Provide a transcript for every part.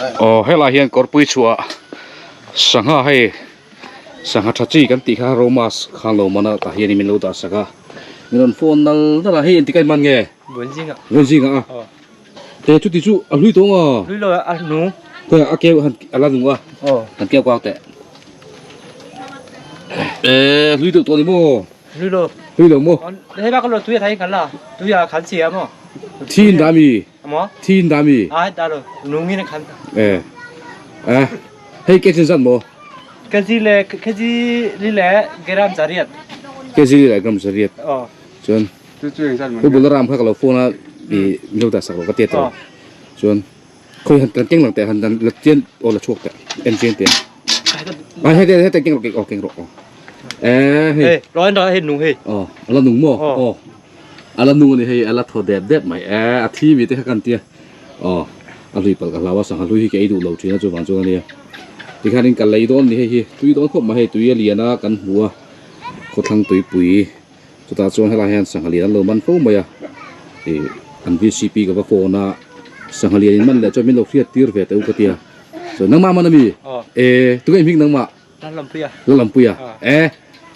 Aw helai hian kawrpui chhuah sangha hei sangha tha chi kan tih kha romas khan lo man a tah hian min lo dah sak a min rawn phone nal nal a hei engtik a inman nge vawiin zingah a te chuti chu a hlui tawng a hlui lo a nung khawiah a keu han a la nung a han keu kau teh e hlui deuh tawh ni maw hlui lo hlui lo maw hei bak lo tui a thai kan la tui a khan chi a maw thi in dah mi maw thi in dah mi ai dah lo nung in khan e e hei ke chin zat maw kg le kg li le gram zariat kg li le gram zariat oh chuan Pu Balaram kha ka lo phone a i min lo dah sak lo ka ti a tawh chuan khawi han kan keng lang teh han dan la chian aw la chhuak teh en chian teh a hei hei keng rawh aw keng rawh aw e hei hei lo en hei nung hei aw ala nung maw aw ala nung ani hei ala thaw dep dep mai e a thi mi te kha kan tia aw a hlui palh ka hlau a sangha hlui hi ka ei duh lo thin a chuvang chuan ania tikhanin ka lei dawn ni hei hi tui dawn khawp mai hei tui a lian a kan hmu a khawthlang tuipui Chutah chuan helai hian sangha lian an lo man fo mai a, ih an vcp ka va phone a, sangha lian in man leh chuan min lo hriat tir ve teh u ka tia, chuan nangmah man ami? E tunge i hming nangmah? Lallampuia. Lallampuia e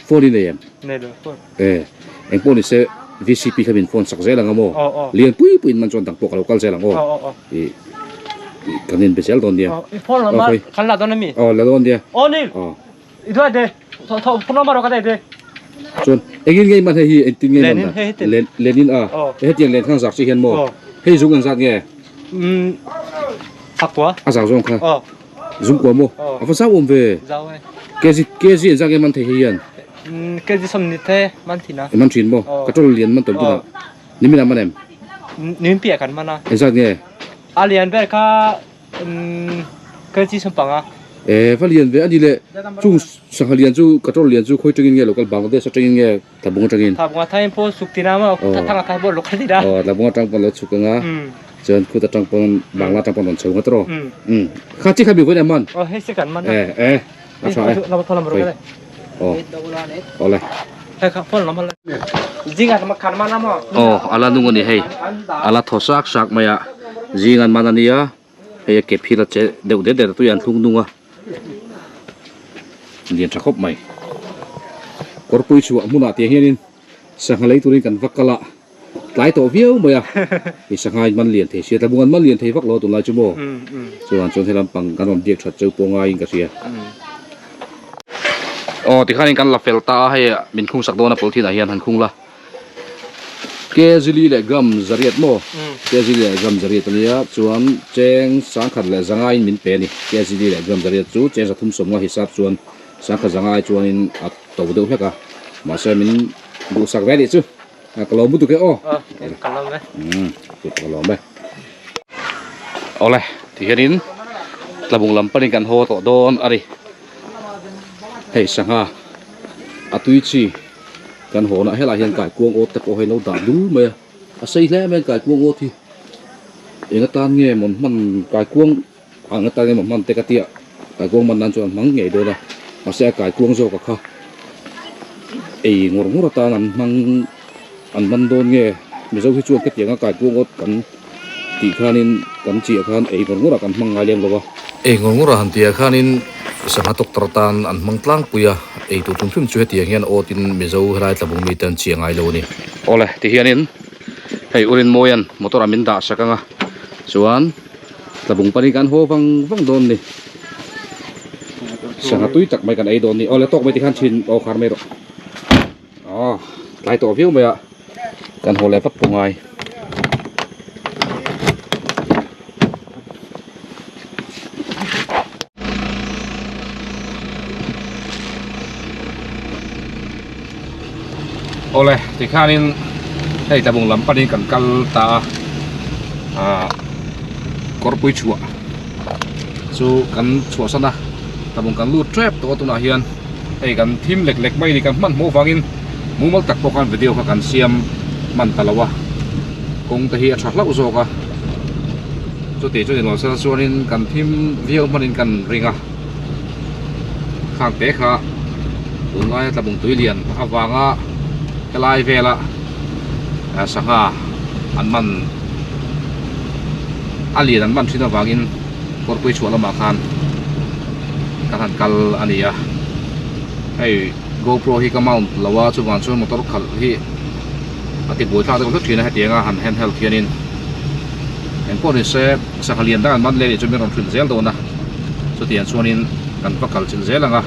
phone i nei em? Nei lo phone. E eng pawh ni se vcp kha min phone sak zel ang a maw? Lian pui pui in man chuan dang pawh ka lo kal zel ang aw, ih kan inbe zel dawn nia. I phone lam a kan la dawn ami? Aw la dawn nia. Aw ni. I duai de tho tho phone number ka dei de. Chuan engin nge man hei hi engtin nge man da len lenin a hetiang len khang zak chi hian maw hei zung ang zat nge Hakua a zak zawng kha zung kua maw a va zau awm ve kg kg an zak nge man thei hei hian kg som ni the man thin a man thin maw ka tol lian man tawm tuna nimin a man em nimin piah kan man a eng zat nge a lian ber kha Kg sampanga. E va lian ve ani le chung sangha lian chu kator lian chu khawi tangin nge local Bangladesh atangin nge Tlabung atangin. Tlabung atangin pawh suk tina maw thang athai pawh local tina. Aw Tlabung atang pawh lo chhuk anga chuan khut atang pawn Bangla atang pawn rawn chho nga tawh kha chi kha mi vawiin man. Aw hei si kan man. E e a tha e. Aw aw le. Hei kha phone lam zinga kan man a maw. Aw ala nung ani hei ala thaw sak sak mai a zing an man ania. Hei a ke phir a che deuh det det a tui an thlung nung a lian tha khawp mai kawrpui chhuah hmunah tiang hianin sangha lei turin kan va kal a tlai tawh viau mai a hei sangha in man lian thei sia tlabung an man lian thei vak lo a tunlai chu maw chuan chuan helam pang kan rawn biak that cheu pawh ngaiin ka hria aw tikhanin kan la fel ta a hei min khung sak dawn a polythene ah hian han khung la. Kg li leh gram zariat maw? Kg li leh gram zariat a nia, chuan cheng sangkhat leh zangaiin min pe a ni. Kg li leh gram zariat chu cheng zathum sawmnga hisap chuan sangkhat zangai chuanin a to deuh hlek a, mahse min duhsak ve anih chu. Ka lawm lutuk e aw. Ka lawm e. Ka lawm e. Awle, tihianin tlabung lam panin kan haw tawh dawn a ni. Hei sangha a tui chi. Kan hawnah helaiah hian kaikuang awt te pawh hei lo dah dul mai a, a sei hle mai a kaikuang awt hi eng atan nge mawn hman kaikuang ang atan nge mawn hman te ka tia kaikuang man nan chuan an hmang ngei dawn a mahse a kaikuang zawk a kha ei ngawr ngawr atan an hmang an man dawn nge mizo hi chuan khatiang a kaikuang awt kan tih khanin kan chiah khan ei ngawr ngawrah kan hmang ngai lem lo a. Ei ngawr ngawrah han tihah khanin sangha doctor tan an hmang tlangpui a, ei tur hrim hrim chu hetiang hian awtin Mizo helai tlabung mite an chiah ngai lo a ni. Awle tihianin hei Urinmawia'n motor ah min dah sak ang a, chuan tlabung panin kan haw vang vang dawn ni. Sangha tui tak mai kan ei dawn ni. Awle tawk mai tikhan thin aw khar mai rawh. Aw tlai tawh viau mai a kan haw leh vat pawh ngai. Awle tikhanin hei tlabung lam panin kan kal ta a ah kawrpui chhuah chu kan chhuahsan a tlabung kan lut tep tawh a tunah hian. Hei kan thim lek lek mai a ni kan hmanhmawh vangin mumal tak pawh khan video kha kan siam hman ta lo a kawng te hi a tha hlauh zawk a chuti chu ni lo sela chuanin kan thim viau hmanin kan ring a khang te kha tunlaia tlabung tui lian avanga helai vela sangha an man a lian an man thin avangin. Kawrpui chhuah lamah khan kan han kal a ni a hei GoPro hi ka mount lo a chuvang chuan motor khalh hi a ti buai thlak deuh hlek thin a hetiang a han handheld hianin engpawh ni se sangha lian dang an man leh anih chuan min rawn hrilh zel dawn a chutiang chuanin kan va kal chilh zel ang a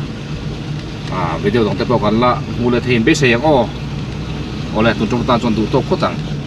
ah video dang te pawh kan la hmuh leh thei in beisei ang aw awle tun tawng tan chuan duh tawk phawt ang.